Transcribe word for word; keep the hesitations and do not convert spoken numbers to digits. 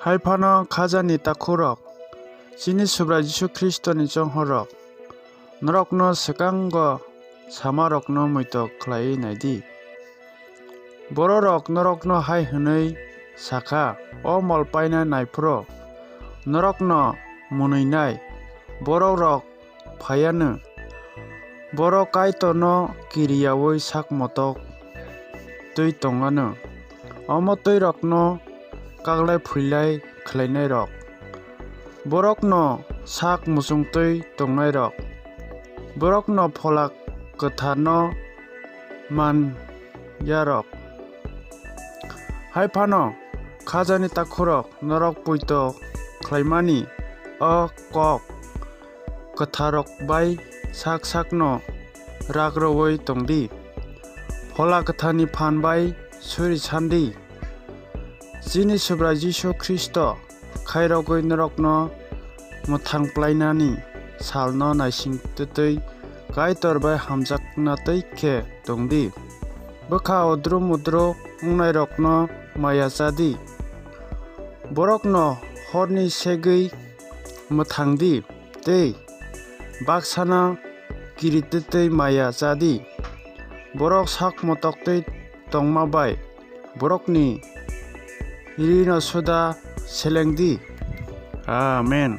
Hai phano khajani takhukrok, chini Subrai Jisu Khristoni chonghorrok, norokno swkango samarokno muitok khlaiwi nai di. Bororok norokno hai hwnwi sa kha, o mol paina nai phuru norokno mwnwinai borokrok phai anw. Borok Kaitorno kiriyaui sak motok twi tong anw. Omo twirokno kaglai phuilai khlainairok, borokno sak muchungtwi tongnairok, borokno Phola Kwtharno man yarok. Hai phano khajani takhukrok, norok poito khlaimani o kok kwtharrok bai sak sakno rak rwui tong di. Phola Kwtharni phan bai suri san di. Chini Subrai Jisu Khristo khairogwi norokno mwthang plainani salno naising twtwi Kaitor bai hamjakna twi khe tong di. Bwkha odru mudru wngnairokno maya cha di. Borokno horni segwi mwthang di tei baksano kiri twtwi maya cha di. Borok sak motok twi tongma bai borokni rino suda seleng di. Amen.